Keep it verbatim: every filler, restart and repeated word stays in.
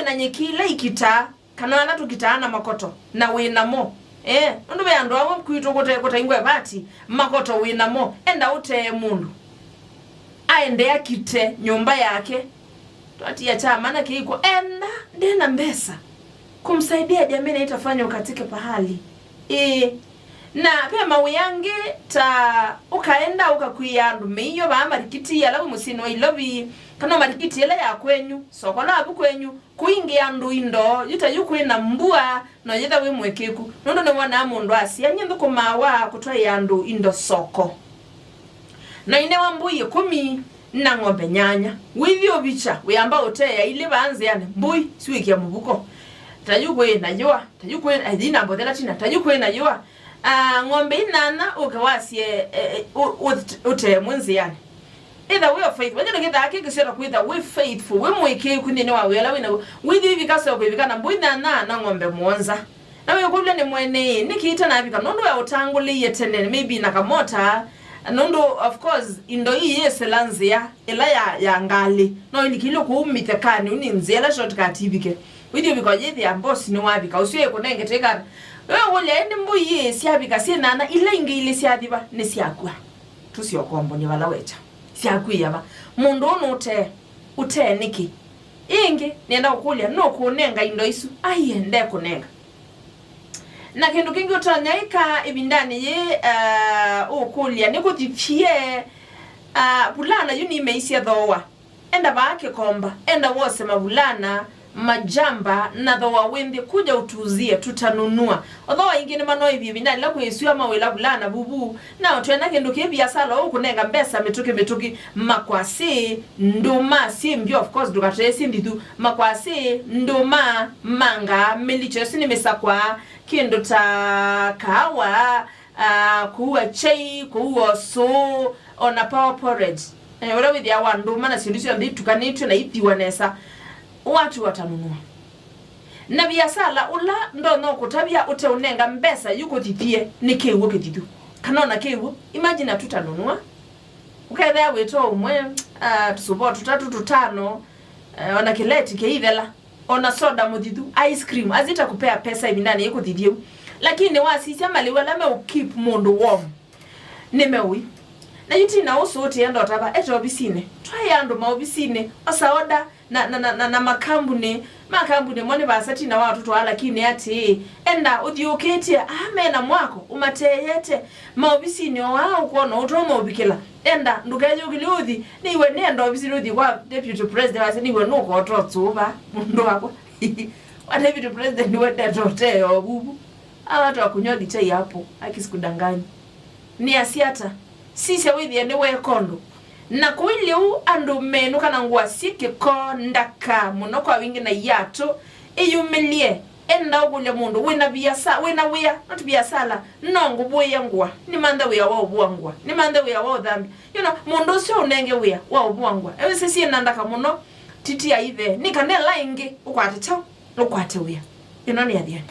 na nyeki ila ikitaa, kana ala tũkitaa na makoto, na wĩ namo. Eh, nũndũ ve andũ amwe kwitũ kũte kũtaingwa ĩvati, makoto wĩ namo, enda ũtee mũndũ aendee akite nyũmba yake. Twatia kyama na kĩiko, enda ndena mbesa. Kumsaidia jamii na itafanya ukatike pahali. Ĩĩ. Na ve mawĩa angĩ ta ũkaenda ũkakwĩa andũ mĩio vaa marikiti ala wĩ mũsyĩnĩ wa Ilovi, kana marikiti ĩla ya kwenyu, soko la vu kwenyu, kũingĩa andũ indo, yu ta yu kwĩ na mbua, no yĩtha wĩ mũĩkĩĩku, nũndũ nĩwonaa mũndũ asya, "Nyie nthũkũmaa wa kũtwaĩa andũ indo soko." Na inewa mbũi ĩkũmi na ng'ombe nyanya. Wĩthi ũvikya, wĩamba ũteea ilĩ vaa nzĩanĩ, mbũi siwĩkĩa mũvuko. Ta yu kwĩ na yũa, ta yu kwĩ, ĩthi na mbothela tina, ta yu kwĩ na yũa. Ah, ng'ombe inana ũke wasye, eh, eh, ũ-, ũ-, ũtee mwe nzĩanĩ. Ĩtha wĩ o faithful. Kĩndũ kĩthaa kĩkĩsyota kwĩtha wĩ faithful, wĩ mũĩkĩĩku nthĩnĩ wa wĩa ũla wĩ naw'o. Wĩthi ũivika soko, ivika na mbũi nyanya na ng'ombe mũonza. Na wĩkũlya nĩ mwene ĩ, nĩkĩ itanavika? Nũndũ we ũtangũlĩie tene, maybe na kamota, nũndũ, of course, indo ii yĩsĩla nzĩa ĩla ya, ya ngalĩ. No ilikilwe kũu mĩthekanĩ, ũu nĩ nzĩa ĩla shortcut ivike. Wĩthi ũvika ũyĩthĩa mbosi nĩwavika, ũsu ĩkũnengete ĩkana. We ũkũlya, "Ĩndĩ mbũi ĩ syavika syĩ nyanya, ila ingĩ ilĩ syathiva nĩsyakw'a?" Tũsyokombonie vala wekya. Syakw'ĩĩa va? Mũndũ ũũ nũtee. Ũtee nĩkĩ? Ĩngĩ, nĩenda kũkũlya, nũkũnenga indo isu? Aiee, ndekũnenga. Na kĩndũ kĩngĩ ũtonya ĩka ĩvindanĩ yĩĩ, ah, ũkũlya, nĩkũthithie, ah, vulana yu nimeisye thooa. Enda vaa kĩkomba, enda wose mavulana, majamba, na thooa wĩ nthĩ, kuja utuuzie, tutanunua. Although aingĩ nĩmanoĩvye ĩvindanĩ ĩla kwĩ ĩsua mawĩla vulana vuvu, na twena kĩndũ kĩ viasala ũkũnenga mbesa mĩtũkĩ mĩtũkĩ, makwasĩ, ndũma syĩ mbyo, of course, ndũkatee syĩ ndithu, makwasĩ, ndũma, manga, mĩlikyo, ĩsu nĩ mĩsakwa, kĩndũ ta kaawa, ah, kũua chai, kũua ũsũ, ona power porridge. Eh, ũla wĩthĩawa wa ndũma na syĩndũ syonthe itukanĩtw'e na ithiwa nesa, watu watanunua. Na viasala ũla ndonya ũkũtavya ũteũnenga mbesa yu kũthithie nĩ kĩw'ũ kĩthithu. Kana ona kĩw'ũ, imagine hatutanunua. Ũkethĩa wĩto ũmwe, ah, tũsũvoo tũtatũ tũtano, eh, ona kĩleti kĩithela, ona soda mũthithu, ice cream, azitakupea pesa ĩvindanĩ yĩkũthithie u. Lakini wasisya malĩu ala meũkeep mũndũ warm. Nĩ meũi. Na yu tina ũsu ũtienda ũtava, ete ovisinĩ. Twaĩa andũ maovisinĩ, osa oda na, na, na, na, na makambunĩ. Makambunĩ mo nĩ vaasa tina wa tũtwaa, lakini atĩĩ, enda ũthiũkĩtye aa me na mwako, ũmateeyete. Maovisinĩ o aa ũkwona ũtonya ũvikĩla. Enda, ndũkeyũkĩlye ũthi. Nĩiwe nĩenda ovisinĩ ũthi kwa deputy president, wasya, "Nĩiwe nũkota ũsũva, mũndũ wakwa." Wa deputy president wendete ũtee o vuvu. Awa watu wa kunywa lichai hapo, aki sikudanganyi. Nĩ asyata. Sisya wĩthĩe nĩweeka ũndũ. Na kũi lĩu andũ menũka na ngũa syĩ kĩko, ndaka mũno kwa wingĩ na iatũ. Ĩyũmĩlye. Enda ũkũlya mũndũ wĩna viasa, wĩna wĩa, not viasala, no ngũvũĩe ngũa. Nĩmanthe wĩa wa ũvũa ngũa. Nĩmanthe wĩa wa ũthambya. You know, mũndũ ũsu ũnenge wĩa wa ũvũa ngũa. Ewĩsĩ syĩna ndaka mũno, titia ithe. Nĩ kana ĩla ĩngĩ ũkwate kyaũ, ũkwate wĩa. Ĩno nĩ Athiani.